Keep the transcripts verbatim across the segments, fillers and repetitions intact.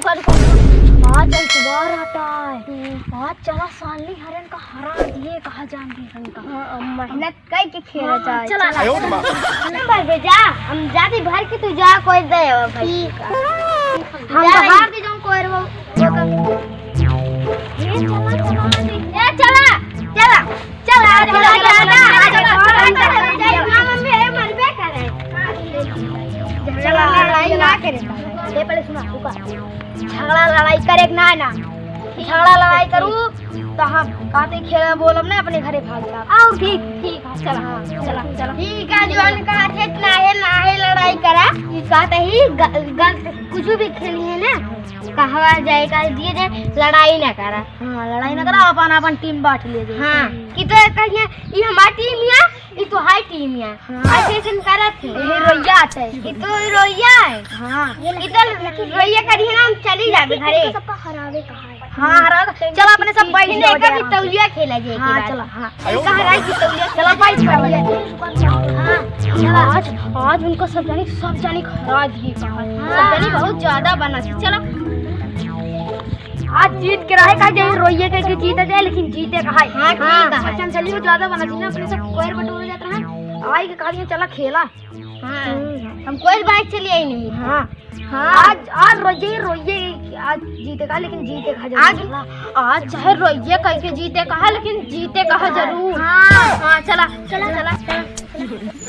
कल को आज इतवार आता है। हम्म। आज चला सालनी हरन का हरा दिए, कहा जान दी हरन का। हाँ, अब मेहनत कई के खेला हाँ, जाए। चला, चला। आयो रे माँ। नंबर भेजा, हम जाती भर के तू जा, कोई दे अब भाई। ठीक है। हम जा तो रही। हार दी, जो कोई रो-, रोका। ए, चला, चला, ए, चला, चला, चला, चला, चला, चला, चला, मम्मी, ए, मरबे करे। चला, लड़ाई ना करे। ए, पहले सुना, रुका। झगड़ा लड़ाई करे के ना, ना। झगड़ा लड़ाई करू तो हम कहते खेला बोलब ना, अपने घरे भाग जाब। आओ, ठीक, ठीक है, चला, हाँ, चला, चला। ठीक है, जोन कहते ना है, ना है लड़ाई करा। ई कहते ही ग-, गलत कुछ भी खेली है ना, कहवा जाए, कह दिए जाए, लड़ाई ना करा। हाँ, लड़ाई ना करा, अपन, अपन टीम बांट ले जाए। हाँ, कि तो कहिए, ई हमार टीम है, ई तो हाई टीम है। हाँ। ऐसे, ऐसे करत है। ये रोइया आते हैं। ई तो रोइया है। हाँ। ई तो रोइया करी है ना, हम चली जाबे घरे। सबका हरावे कहा है। हाँ, हरा, चल अपने सब बैठ जाओ, एका भी तौलिया खेला जाए हाँ, के बाद। चला, हाँ। एका हराई की तौलिया चला, बैठ जाओ। हाँ, चला। आज, आज उनका सब जानी, सब जानी हरा दिए का है। हाँ। सब जानी बहुत ज्यादा बना थी, चला। आज जीत के रहे का जाए, रोइए के, के जीते जाए, लेकिन जीते का है। हाँ, ठीक है। बच्चन चलिए ज्यादा बना थी ना, अपने सब कोयर बटोरे जात रहा। आई के कहा दिया, चला खेला। हाँ। हम्म। हम कोई बाइक चली आई नहीं। हाँ। हाँ। आज, आज रोइए, रोइए, आज जीते का, लेकिन जीते का जरूर। आज, आज चाहे रोइए कह के जीते का, लेकिन जीते का जरूर। हाँ। हाँ, चला, चला, चला, चला।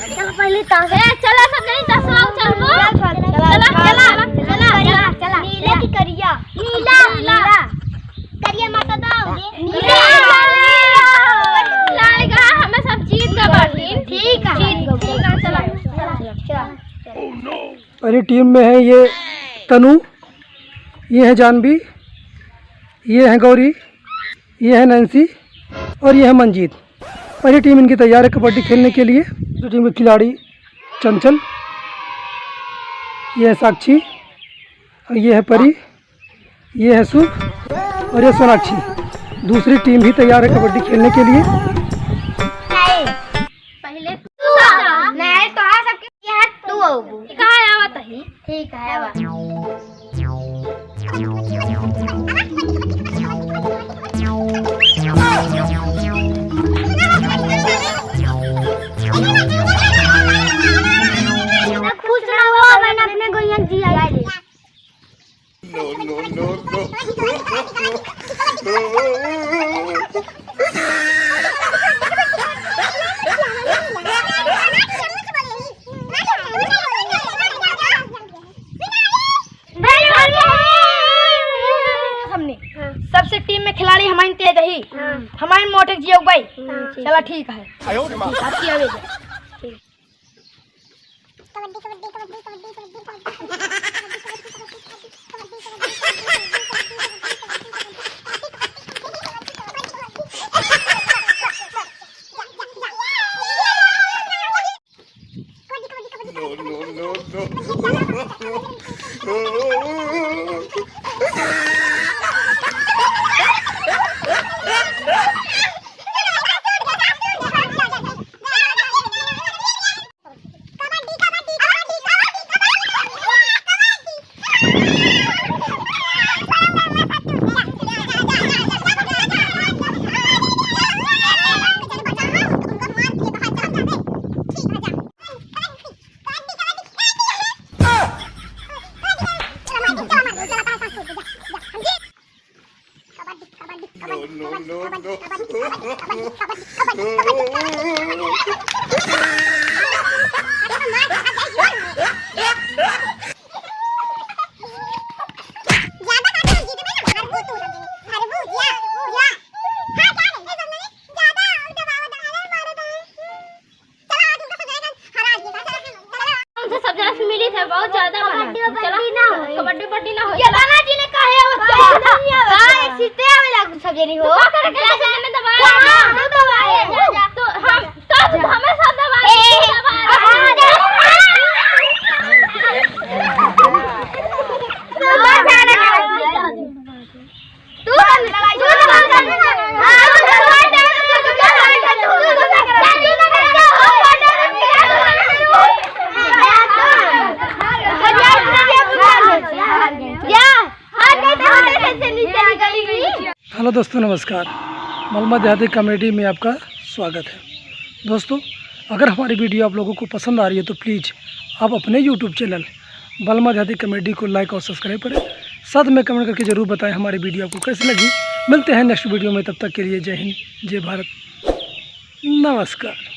चला पहले ताश। ए, चला सब जनी ताश खेला, चल, चल, चल, चला, चला, चला, चला, चला, चला। नीला की करिया? नीला, नीला। नीला। करिया माता दाओ। नीला। लाएगा, हमें सब जीत का बाटी। ठीक है। जीत का, ठीक है, चला। चला। पहली टीम में है ये तनु, ये है जानवी, ये है गौरी, ये है नैन्सी और ये है मंजीत। पहली टीम इनकी तैयार है कबड्डी खेलने के लिए। दूसरी टीम के खिलाड़ी चंचल, ये है साक्षी और ये है परी, ये है शुभ और ये सोनाक्षी। दूसरी टीम भी तैयार है कबड्डी खेलने के लिए। पहले तू आ। नहीं, तो आ सबके यहाँ तू आओ। कहाँ आवत है? ठीक है, आवा। खुश रहो, अपन अपने गोइयन जिया। No, no, no, no। हमने हाँ। सबसे टीम में खिलाड़ी हमारे तेज ही। हाँ। हमारे मोटे जियो भाई। हाँ। चला ठीक है। आयो रे माँ। आपकी आवे जा। ठीक। No, no, no, no। उनसे सब जना से मिली थे, बहुत ज्यादा बना। कबड्डी चला। वबड्डी ना हो। कबड्डी वबड्डी ना हो। ये दाना जी ने काहे आवत है? हाँ, एक सीते आवे लागू सब जनी हो। तो का करे के? जैसे मैंने दबाया। हाँ, तो दबाए। जा, जा। तो हम, तो हमें सब दबाए। ए, दबाए। हेलो दोस्तों, नमस्कार। बलमा देहाती कॉमेडी में आपका स्वागत है। दोस्तों, अगर हमारी वीडियो आप लोगों को पसंद आ रही है तो प्लीज आप अपने यूट्यूब चैनल बलमा देहाती कॉमेडी को लाइक और सब्सक्राइब करें। साथ में कमेंट करके ज़रूर बताएं हमारी वीडियो आपको कैसी लगी। मिलते हैं नेक्स्ट वीडियो में, तब तक के लिए जय हिंद, जय भारत, नमस्कार।